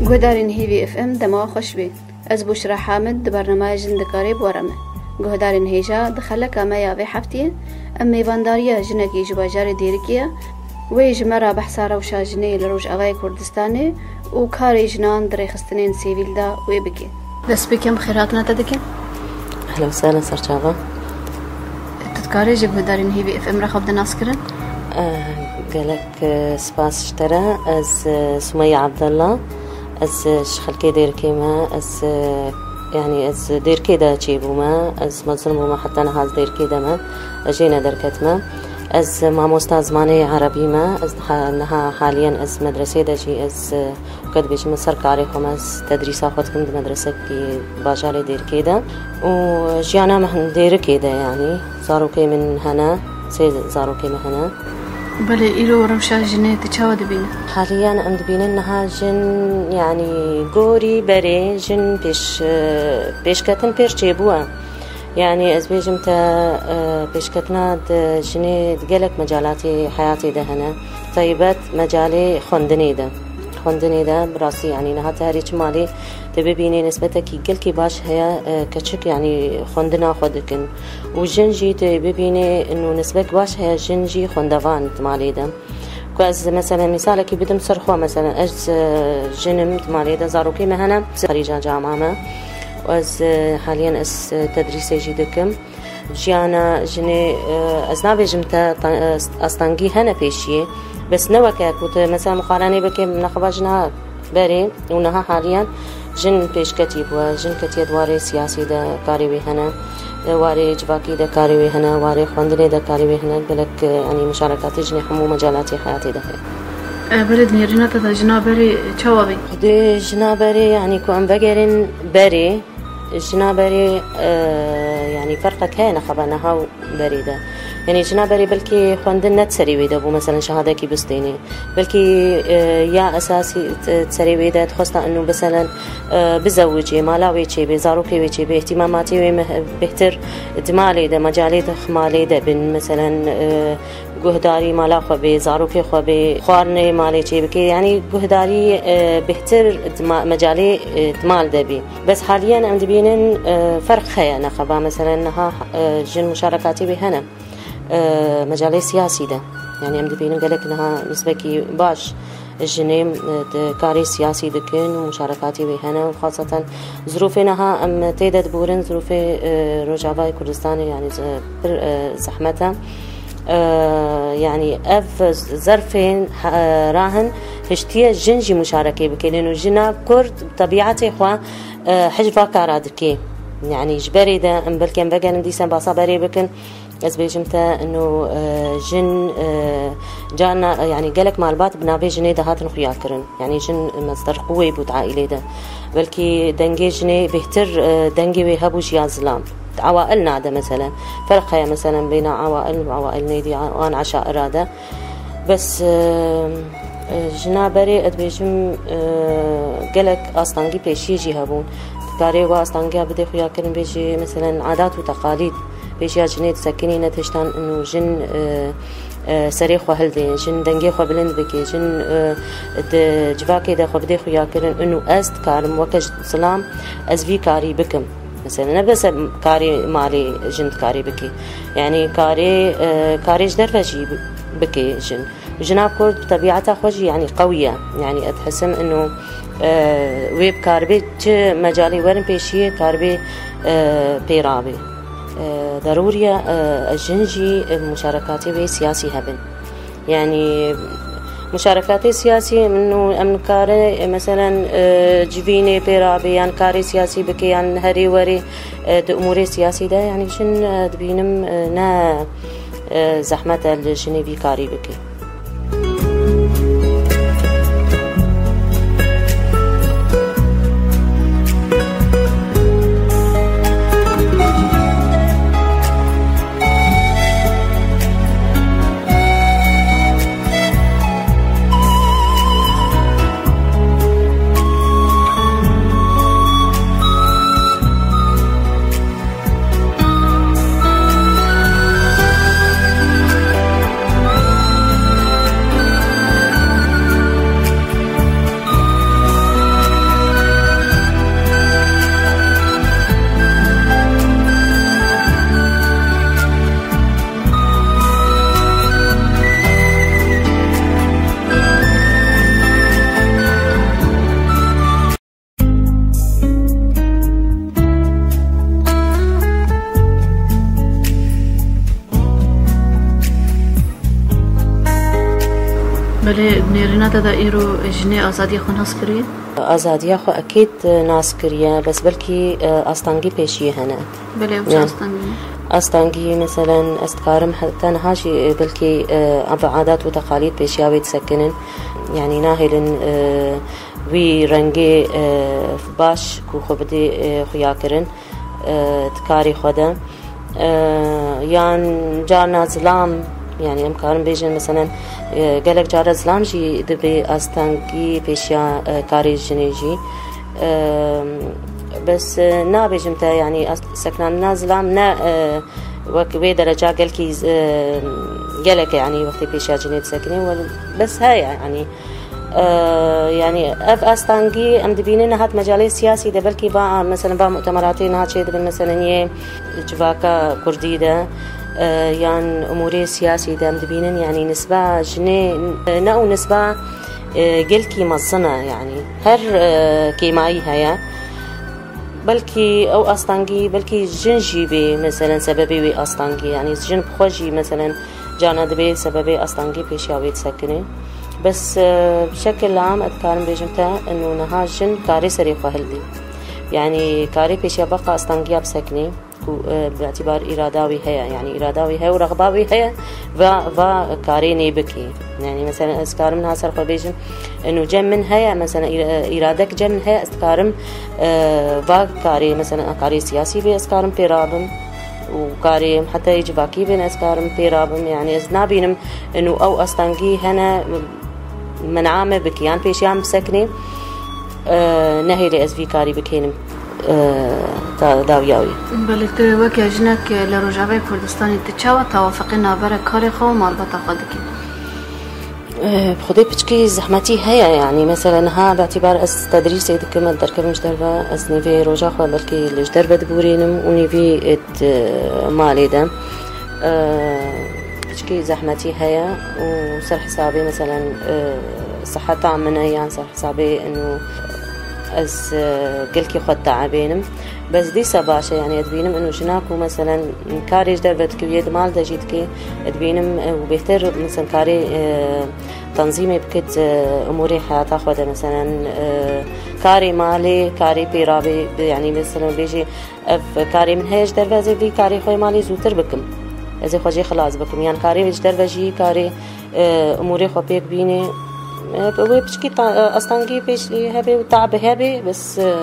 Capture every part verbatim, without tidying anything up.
Guhdarên Hêvî F M dema xweş bê. Ez Bûşra Hamid di bernameya Jin Dikarê bi we re me. Guhdarên hêja, di xeleka me ya vê heftiyê, em mêvandariya jinekî ji bajarê Dêrikê ye. Wê ji me re behsa rewşa jinê li Rojavayê Kurdistanê û karê jinan di rêxistinên sivîl de wê bike. Destpêkê em bi xêrhatina te dikin. Ehlen we sehlen, serçava. Tu dikarî ji guhdarên Hêvî F M re xwe bide naskirin? Eh, gelek, eh, spas ji te re. Ez, eh, Sumeyye Abdullah. Ez, eh, ji xelkê Dêrikê me. Ez, eh, yanî ez Dêrikê de çêbûme. Ez mezin bûme, heta niha ez Dêrikê de me. Ez jê nederketime. Ez mamosta zimanê erebî me. Ez ha-, niha haliyen ez medresê de jî ez, eh, Weke dibêjim, ez ser karê xwe me, ez tedrîsa xwe dikim di medresekî bajarê Dêrikê de û jiyana min Dêrikê de, yanî zarokê min hene, sê zarokê min hene. Belê, îro rewşa jinê tu çawa dibînî? Haliyan em dibînin niha jin, yanî gorî berê jin pêş, pêşketin pêr çêbûye. Yanî ez bêjim te, e, pêşketina di jinê di gelek mecalatê heyatê de hene. Taybet mecalê xwendinê de. Xwendinê de bi rastî, yanî niha te herî çi malê te bibînê nisbetekî gelkî baş heye, e, keçik, yanî xwendina xwe dikin. Û jin jî te bibînê ino nisbek baş heye, jin jî xwendevan di malê de. Ku ez, meselen, mîsalekî bidim ser xwe, meselen, ez, e, jin im, di malê de zarokê me hene, xerîca cama me. Û ez, e, haliyen ez, e, tedrîsê jî dikim. Jiyana jinê, e, ez nabêjim te ta-, e, astengî hene pêşiyê. Bes ne weke ku tu, meselen, muqarenê bike, nexeba jina berê û niha haliyan jin pêşketî bûye, jin ketiye di warê siyasî de karê wê hene, di warê civakî de karê wê hene, warê xwendinê de karê wê hene, gelek, e, yanî muşarekatê jinê hemû mecalatê heyatê de heye. E, belê di nêrîna te de jina berê çawa bî? Xwedê jina berê, yanî ku em vegerin berê, jina berê, e, yanî ferqek heye nexeba niha û berê de. Yanî jina berê belkî xwendin ne di serê wê de bû, meselen şehadekî bistênê. Belkî, e, ya esasî, e, di serê wê de dixwesta inu, meselen, e, bizewicê, mala wê çêbê, zarokê wê çêbê, îhtîmamatê wê meh-, bêhtir di malê de, mecalê di malê de bin, meselen, e, guhdarî mala xwe bê, zarokê xwe bê, xwarinê malê çê bikê, yanî guhdarî, e, bêhtir di ma-, mecalê, e, di mal de bî. Bes haliyen em dibînin, e, ferq heye nexeba, meselen niha, e, jin muşarekatê wê hene, e, mecalê siyasî de. Yanî em dibînin gelek niha nisbekî baş jinê, e, di karê siyasî dikin û muşarekatê wê hene û xaseten zirûfê niha em tê de diborin, zirûfê, e, Rojavayê Kurdistanê, yanî z-, pir, e, zehmet e. E, yanî ev zerfên, e, rahin hiştiye jin jî muşarekê bike. Lê no jina Kurd bi tebîetê xwe, e, hicva kara dike. Yanî ji berê de em belkî em vegerin dîsa em basa berê bikin. Ez bêjim te, ino, e, jin, e, carna, e, yanî gelek malbat bi navê jinê de hatin xuyakirin. Yanî jin mesder quwê bû di aîlê de. Belkî dengê jinê bêhtir, e, dengê wê hebû ji ya zilam. Di awail na de, meselen. Ferq heye, meselen, bêna awail û awail nêdî, a-, an eşaira de. Bes, e, e, jina berê, ez dibêjim, e, gelek astengî pêşiyê jî hebûn. Dikarê we astengiya bidê xuyakirin, bêjî, meselen, adat û teqalîd, pêşiya jinê disekinîne tiştan û jin, e, e, serê xwe hildê, jin dengê xwe bilind bike, jin, e, di civakê de xwe bidê xuyakirin û ez dikarim weke ji zilam ez vî karî bikim. Mesela ne bes karê malê jin dikarî bike. Yanî karê, e, karê ji derve jî bi-, bike jin. Jina Kurd bi tebîeta xwe jî, yanî, qewî ye. Yanî, ez dihisim ino, e, wê bikaribê çi mecalê werin pêşiyê, karibê, e, pê rabê. E, derûrî ye, e, jin jî, e, muşarekatê wê siyasî hebin. Yanî, muşarekatê siyasî min û em nikare, e, meselen, e, civînê pê rabê, yan karê siyasî bike, yan herê werê, e, di umûrê siyasî de, yanî, jin, e, dibînim, e, ne, e, zehmet e li jinê vî karî bike. Lê nêrîna te de îro jinê azadiya xwe nas kiriye? Azadiya xwe ekîd nas kiriye, bes belkî, e, astangî pêşiyê hene. Belê, ew çi Yani, astangî ne? Astangî, meselen, ez dikarim he-, te niha jî, e, belkî, e, bi adat û teqalîd pêşiya wê disekinin. Yani, nahêlin, e, wî rengê, e, baş ku xwe bidê, e, xuya kirin, e, di karê xwe de. E, yan carna zilam, yani, em karin bêjin, meselen, e, gelek cara zilam jî dibê astengî pêşiya, e, karê jinê jî. E, bes, e, nabêjim te, yani, ast-, sekinandina zilam ne, e, wek wê dereca gelkî, e, gelek e, yani, wextê pêşiya jinê disekinê, wel, bes heye, yani, Ee, yani, ev astangî em dibînin niha di mecalê siyasî de, belkî va, mesela, va mutemeratê niha çêdibin, mesela, yê civaka kurdî de, e, yan umûrê siyasî de em dibînin, yani, nisba jinê, e, ne û nisba, e, gelkî mezin e, yani, her, e, kêmayî heye. Belkî ew astangî, belkî jin jî bê, mesela, sebebê wê astangî, yani, jin bi xwe jî, mesela, Carna dibê sebebê astengî pêşiya wê disekine. Bes, e, bi şekil am ez dikarim bêjim te, ino niha jin karê serê xwe hildî. Yanî karê pêşiya beqa astengiya bisekine, ku, e, bi îtîbar îrada wî heye, yanî îrada wî heye û rexba wî heye, va, va karê nê bike. Yanî mesela ez karim niha ser xwe bêjim, ino cem min heye, mesela îra-, îradek cem min heye, ez dikarim, e, va karê, mesela karê siyasî bê, ez karim pê rabim. û karê heta yê civakî bên ez karim pê rabim. Yanî ez nabînim ino ew astengî hene men'a me bike yan pêşiya min bisekine, e, nehêlê ez vî karî bikênim, e, da-, dawiya wî. Belê tu weke jinek li Rojavayê Kurdistanê tu çawa tewafeqê navbera karê xwe û malbata xwe dikî? Eh, bi xwedê piçkî zehmetî heye, yanî mesela niha bi îtîbar ez tedrîsê dikim, ez derkevim ji derve, ez nîvê roja xwe belkî li ji derve dibûrînim û nîvî êt, eh, malê de. Eh, piçkî zehmetî heye û ser hesabê mesela, eh, siheta min e yan ser hesabê ino ez, eh, gelkî xwe diebênim. Bes dîsa baş e, yanî ez dibînim ino jina ku meselen karê ji derve dikê û yê di mal de jî dikê, ez dibînim, e, û bêhtir, meselen karê, e, tenzîmê bikit, e, umûrê heyata xwe de, meselen, e, karê malê, karê pê rabê, bi-, yanî meselen bêjî ev karê min heye ji derve, ez ê vî karê xwe yê malê zûtir bikim. Ez ê xwe jê xilas bikim. Yan karê ji derve jî karê, e, umûrê xwe pêk bînê. E, wê piçkî ta-, e, astengî pêş hebe û tabi hebe, bes, e,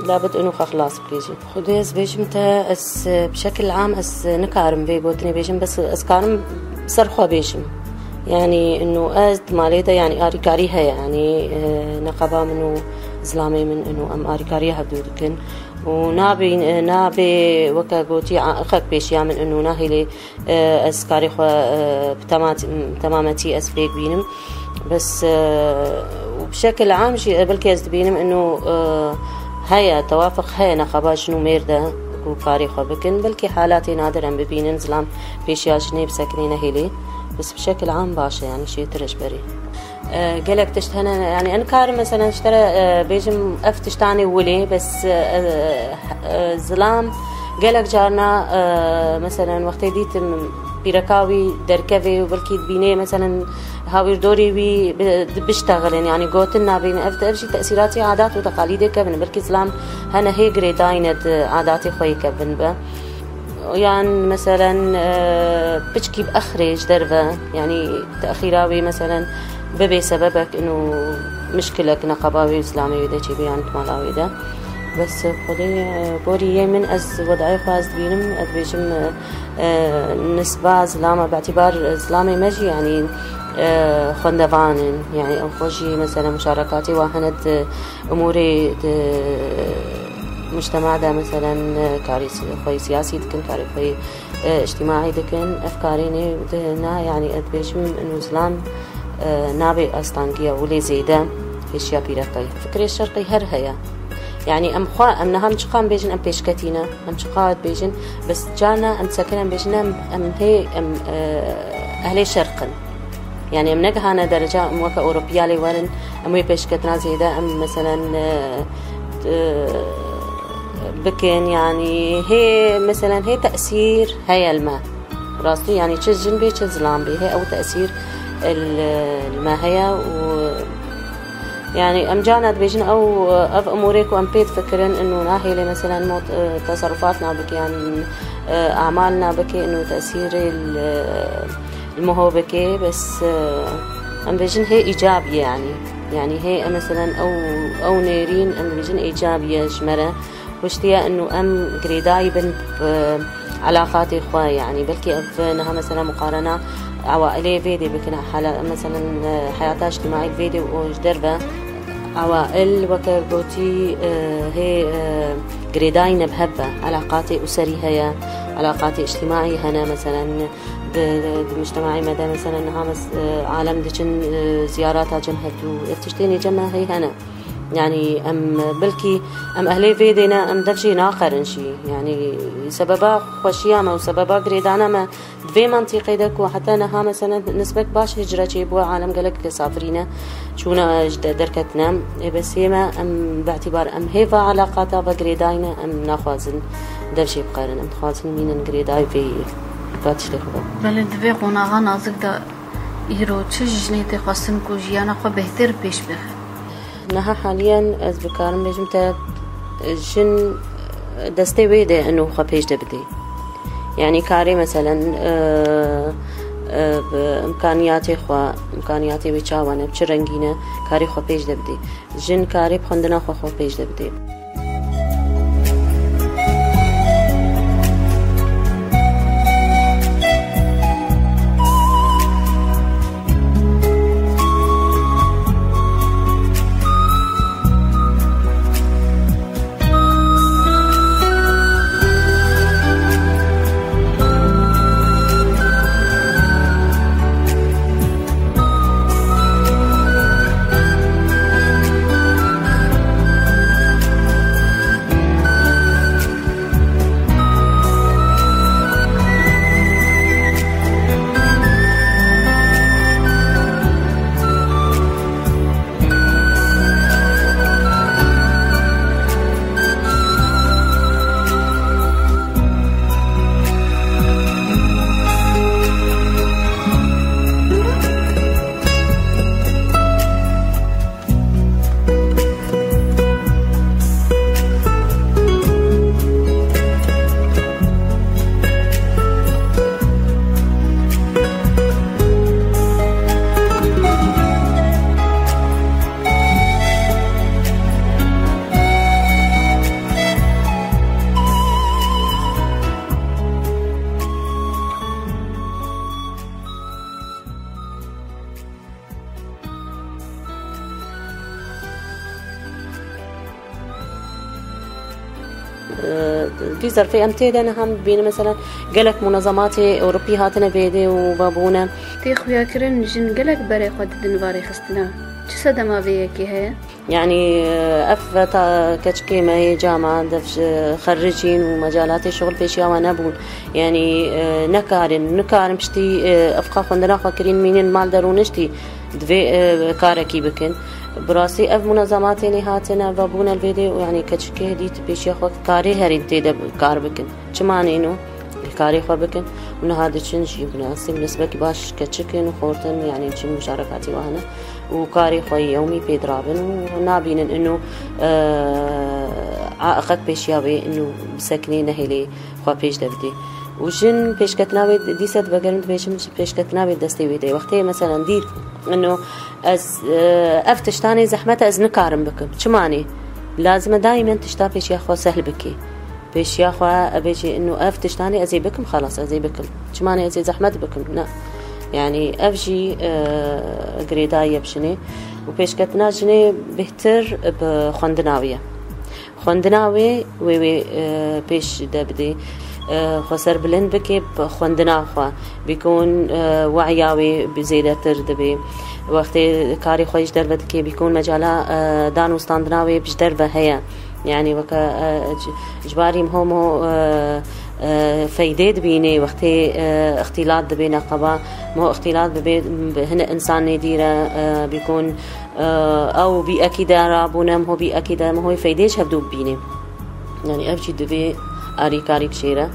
labet ino xwe xilas bikê jî. Xwedê ez bêjim te, ez, e, bi şekil am ez, e, nikarim vê gotinê bêjim, bes ez karim ser xwe bêjim. Yanî ino ez di malê de, yanî arîkarî heye, yanî, e, neqeba min û zilamê min ino em arîkariya hevdû dikin. Û nabîn-, e, nabê weke gotî a-, xek pêşiya min ino nahêlê, e, ez karê xwe, e, bi tema-, temametî ez pêk bînim. Bes, e, û bi şekil am jî, e, belkî ez dibînim ino, e, heye, tewafiq heye neqeba jin û mêr de ku karê xwe bikin. Belkî halatê nadir em bibînin, zilam pêşiya jinê bisekinê nehêlê. Bes bi şekil am baş e, yanî çêtir e ji berê. E, gelek tişt hene, yanî ez nikarim meselen ji te re, e, bêjim ev tiştanê wilê, bes, e, e, zilam gelek carna, e, meselen wextê dîtim pîreka wî derkevê û belkî dibînê meselen hawîrdorê wî bi-, dibiştexilin, yanî gotin nabînin. Ev, ev jî tesîratê adat û teqalîdê kevin, belkî zilam hene hê girêdayî ne di adatê xwe yê kevin be. Yan, meselen, e, piçkî bi exirê ji derve, yanî texîra wê, meselen, bibe sebebek ino mişkilek neqeba wê û zilamê wê de çêbe yan di mala wê de. Bes, Xwedê, e, borî yê min ez wedayê xwe ez dibînim, ez dibêjim, e, e, nisba zilama, bi îtîbar zilamê me jî, yanî, e, xwendevan in, yanî ew xwe jî, meselen, muşarekatê wa hene di umûrê di mujtema de, meselen, karê si-, xwe yê siyasî dikin, karê xwe yê, e, îctîmaî dikin. Ev karê nê di na, yanî ez dibêjim, ino zilam, e, nabê astangiya wilê zêde pêşiya pîreka ye. Fikrê şerqî her heye. Yanî em xwe, em niha em çiqa em bêjin, em pêşketî ne, em çiqa dibêjin, bes carna em disekinin em bêjin, em, em hê, em, e, ehlê şerq in. Yanî em negihane dereca em weke Ewropiya lê werin, em wê pêşketina zêde em meselen, e, e, bikin, yanî hê meselen hê tesîr heye li me. Rastî, yanî çi jin bê çi zilam bê, hê ew tesîr ال-، الماهية و، يعني، em carna dibêjin ew, ev umûrê ku em pê difikirin, inu nahêlê, meselen, mot-, teserufat nabike, yan, e, amal nabike, inu tesîrê li, li miho bike, bes, e, em bêjin hê îcabî ye, yani. Yani hê, e, meselen, ew, ew nêrîn, em dibêjin îcabî ye ji me re. Hiştiye inu em girêdayî bin bi elaqatê xwe, yani belkî ev niha mesela muqarena ewailê vê dê bikin, hala mesela, e, heyata îctimaî vê dê û ji derve ewail weke gotî, e, hê, e, girêdayî ne bi hev ve, elaqatê userî heye, elaqatê îctimaî hene, mesela di, di, di mictemaî me de mesela niha mes-, e, alem diçin, e, ziyarata cem hevdû, ev tiştê nêce me hê hene. Yani em, belkî em ehlê vê dê ne, em dev jê naqerin jî. Yani sebeba xweşiya me û sebeba girêdana me di vê mantîqê de ku heta niha, meselen, nisbek baş hicre çêbûye, alem gelek safirîne, çûne ji de-, derketine. Ê, bes hê me em bi îtîbar em hê va elaqata ve girêdayî ne, em naxwazin dev jê biqerin. Em dixwazin mînin girêdayî vê, va tiştê xwe. Belê, di vê qonaxa nazik de îro çi ji jinê tê xwestin ku jiyana xwe bêhtir pêş bixe? Niha haliyen ez bikarim bêjim te, jin destê wê de ino xwe pêş de bidê. Yani karê meselen, e, e, bi imkaniyatê xwe, imkaniyatê wê çawa ne, bi çi rengî ne, karê xwe pêş de bidê. Jin karê bi xwendina xwe xwe pêş de bidê. Vî zerfê em tê de niha em bîne, mesela, gelek munezematê Ewropî hatine vê dê û vebûne. Tê xuyakirin jin gelek berê xwe didin va rêxistina. Çi sedema vê yekê heye? Yani, ev veta keçikê me yê cama dev ji xericîn û mecalatê şixul pêşiya we nebûn. Yani, e, nekarin, nikarin piştî, e, efqa xwendina xwe kirîn, mînin mal derûniştî divê, e, karekî bikin. Bi rastî ev munezematê lê hatine ve bûne li vê dê û, yani, keçikê dît pêşiya xwe karê herî tê de kar bikin. Çima nêno? Karê xwe bikin û niha diçin jî bi rastî bi nisbekî baş keçik in û xort in, yani, çi muşarekatî wa hene û karê xwe yewmî pê dirabin û nabînin ino, e, aiqek pêşiya wê ino bisekinê nehêlê xwe pêş de bidê. Û jin pêşketina wê dîse divegerin dibêjin pêşketina wê destê wê de. Wextê meselen dît ino ez, e, ev tiştanê zehmet e, ez nikarim bikim. Çima nê? Lazim e daîmen tişta pêşiya xwe sehl bikê. Pêşiya xwe bêjê, ino ev tiştanê ez ê bikim, xelas, ez ê bikim. Çima ne ez ê zehmet bikim? Ne. Yani ev jî, e, girêdayî ye bi jinê û pêşketina jinê bêhtir bi xwendina wê ye. Xwendina wê, wê, wê, e, pêş de bidê. E, xwe serbilind bike bi xwendina xwe. Bîkon, e, we'ya wê bi zêdetir dibe. Wextê karê xwe ji derve dike, bîkon mecala, e, dan û standina wê bi ji derve heye. Yani weke, e, ji, ji barî miho miho, e, e, feydê dibînê wextê, e, îxtîlat dibê neqeba, miho îxtîlat bibê, bi hin insanê dî re, e, bîkon, e, ew bî ekî de rabûne, miho bî ekî de, mihoyê feydê ji hevdû bibînê. Yani ev jî divê alîkarî bişêre.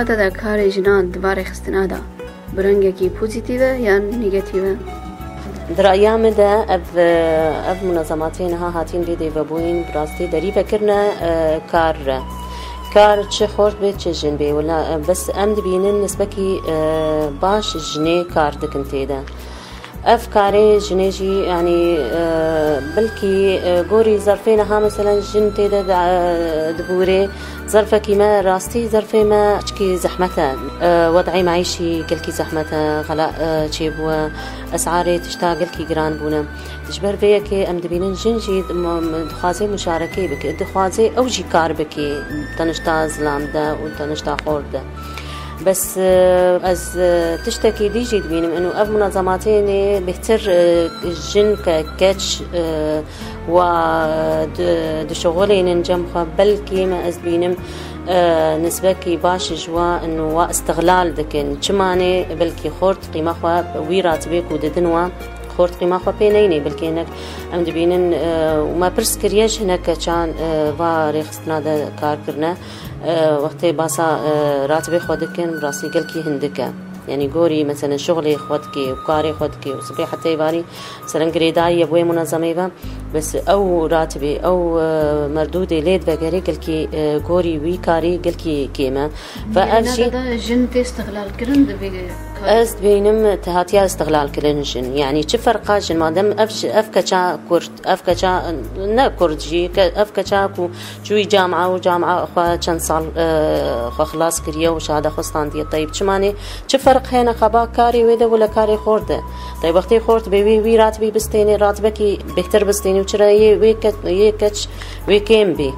Heta de karê jinan di va rêxistina de bi rengekî pozîtîf e yan negatîf e? Di raya min de ev, ev munezematê niha hatîn vê dê vebûyîn, bi rastî derî vekirine, e, kar re. Kar çi xort bê, çi jin bê. Wela, e, bes em dibînin nisbekî, e, baş jinê kar dikin tê de. Ev karê jinê jî, yanî, e, belkî, e, gorî zerfê niha, meselen, jin tê de, e, dibûrê. Zerfekî me, rastî zerfê me çikî zehmet e. E, wed'ê meîşî gelkî zehmet e, xela, e, çêbûye. Esarê tişta gelkî giran bûne. Ji ber vê yekê em dibînin jin jî m-, m-, dixwaze muşarekê bike. Dixwaze ew jî kar bike tenişta zilam de û tenişta xort de. Bes, e, ez, e, tiştekî dî jî dibînim, ino ev munezematê nê bêhtir, e, jin ke keç, e, wa, e, di, dişuxulênin cem xwe, belkî me ez dibînim, e, nisbekî baş ji wa, ino wa îstixlal dikin. Çima nê belkî xort qîma xwe wî ratibê ku didin wa, xort qîma xwe pê neyne, belkî hinek em dibînin, e, û me pirs kiriye ji hinek keçan, e, va rêxistina de kar kirine. E, wextê basa, e, ratibê xwe dikin, rastî gelkî hindik e. Yanî gorî, meselen, şixulê xwe dikê û karê xwe dikê û sibê hetê varî, meselen, girêdayî ye bo yê munezemê ve. Bes ew ratibê, ew, e, merdûdê lê divegerê gelkî, e, gorî wî karî gelkî kêm e. Ve ev jî de jin tê îstixlalkirin di vê karê. Ez dibînim te hatiye îstixlalkirin jin. Yanî çi ferqa jin, madem ev ji, ev keça kurd, ev keça, ne kurd jî, ke-, ev keça ku çûyî camia û camia xwe çend sal, e, xwe xilas kiriye û şehada xwe standiye. Teyb çima nê, çi ferq hene xeba karê wê de wila karê xort de? Teyb wextê xort bê wî, wî ratibî bistênê, ratibekî bêhtir bistênê û çira yê wê ke-, yê keç wê kêm bê?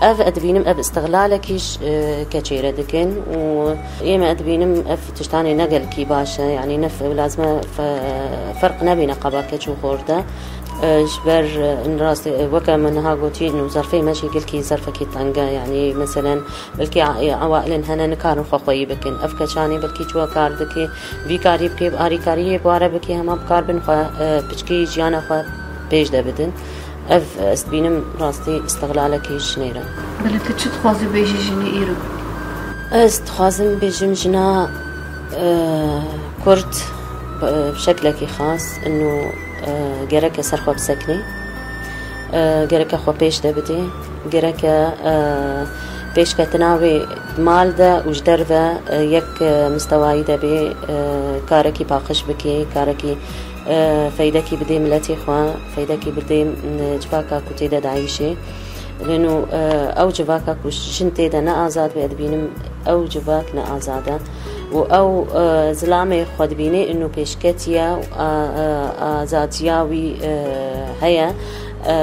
Ev, ez dibînim, ev îstixlalekî ji, e, keçê re dikin û ê me, ez dibînim, ev tiştanê ne gelkî baş e, yanî ne f-, lazim e fe-, ferq nebîne qaba keç û xort de. E, ji ber, e, in rast, e, weke min niha gotî, nû zerfê me jî gelkî zerfekî teng e, yanî, meselen, belkî a-, e, ewailên hene nikarin xwe xweyî bikin. Ev keçanê belkî çuwa kar dike, vî karî bike, bi arîkariyê bi ware bike, hema bi kar bin xwe, e, piçkî jiyana xwe pêş de bidin. Ev, ez dibînim, rastî îstixlalekî jinê re. Belê tu çi dixwazî bêjî jinê îro? Ez dixwazim bêjim jina, e, kurd, e, bi şeklekî xas, ino, e, gereke ser xwe bisekine, e, gereke xwe pêş de bide, gereke, e, pêşketina wê mal de û ji derve, e, yek, e, mistewayî de bê, e, karekî paqij bike, karekî, e, feydekî bidê miletê xwe, feydekî bidê, e, civaka ku tê de dayîşê. Lê nû, e, ew civaka ku jin tê de ne azad be, ez dibînim ew civak ne azad e. Û ew, e, zilamê xwe dibînê, ino pêşketiye û a, a, azadiya wî, e, heye. E,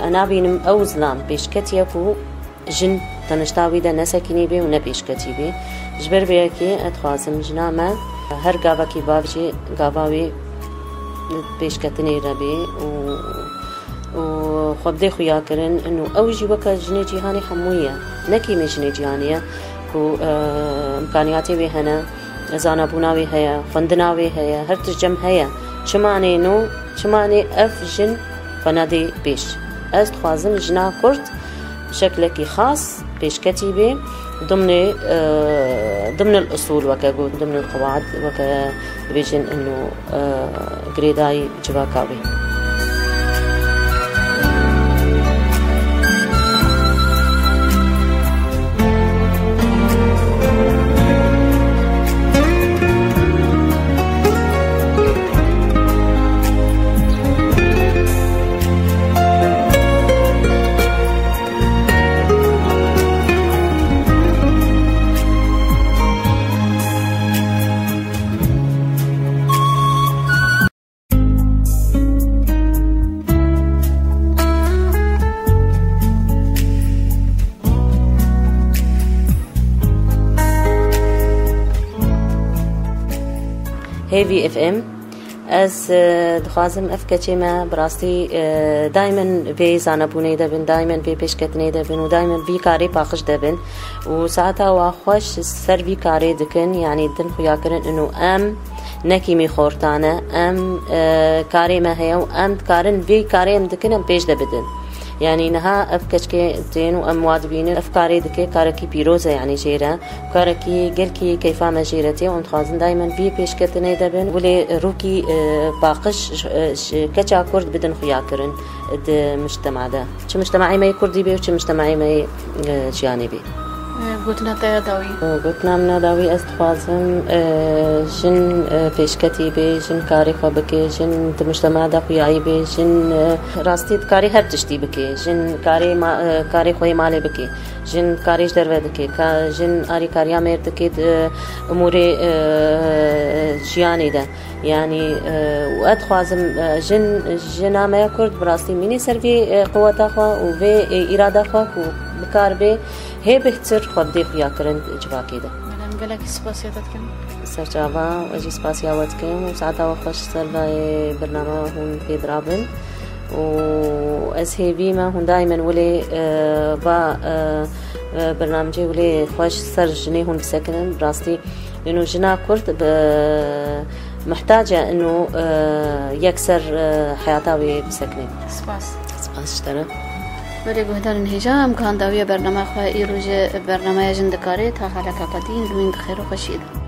ez nabînim ew zilam pêşketiye ku jin tenişta wî de ne sekinî bê û ne pêşketî bê. Ji ber vê yekê ez dixwazim jina me her gavekî bavêje, gava wê pêşketinê re bê û û xwe bidê xuyakirin, ino ew jî weke jinê cîhanê hemû ye. Ne kîmê jinê cîhanê ye ku, e, îmkaniyatê wê hene, zanabûna wê heye, xwendina wê heye, her tişt cem heye. Çima nê no, çima nê ev jin xwe nedê pêş? Ez dixwazim jina kurd bi şeklekî xas pêşketî bê, dimnê, e, dimnil usûl weke got, dimnil qewaid weke dibêjin, ino, e, girêdayî civaka wê. Hêvî F M. Ez, e, dixwazim ev keçê me bi rastî, e, daimen vê zanebûnê de bin, daimen vê pêşketinê de bin û daimen vî karê paqij de bin û saeta wa xweş ser vî karê dikin, yanî din xuya kirin ino em ne kîmî xortan e, em, e, karê me heye û em dikarin vê karê em dikin, em pêş de bidin. Yanî niha ev keçkê tên û em wa dibînin, ev karê dike, karekî pîroz e, yanî jê re. Karekî gelkî keyfa me jê re tê û em dixwazin daymen vî pêşketinê de bin. Wilê rûkî, e, paqij, e, ji keça Kurd bidin xuyakirin di mujtema de. Çi mujtemaê me yê Kurdî bê û çi mujtemaê me yê, e, jiyanê bê. Gotina te ya dawî? Gotina min a dawî, ez dixwazim, e, jin, e, pêşketî bê, jin karê xwe bike, jin di mujtema de xuyayî bê, jin, e, rastî dikarê her tiştî bike, jin karê ma-, e, karê xwe yê malê bike, jin karê ji derve dike, ka-, jin arîkariya mêr dike di umûrê, e, jiyanê de. Yanî, e, û ez dixwazim, e, jin, jina me ya Kurd bi rastî mînê ser vê, e, quweta xwe û vê, e, îrada xwe ku bi kar bê hê bêhtir xwe bidê xuyakirin civakê de. Belê, em gelekî spasiya te dikin. Serçava, ez jî spasiya we dikim û saeta we xweş ser vê bername hûn pê dirabin. Û ez hêvî me hûn daymen wilê, e, va, e, e, bernamecê wilê xweş ser jinê hûn bisekinin. Bi rastî, ino jina Kurd bi muhtac e ino, e, yekser, e, heyata wê bisekine. Spas. Spas ji te re. Belê guhdarên hêja, em gihan dawiya bernama xwe, îro jî bernameya Jin Dikare ta xeleka qedî, em bimînin bi xêr û xweşiyê de.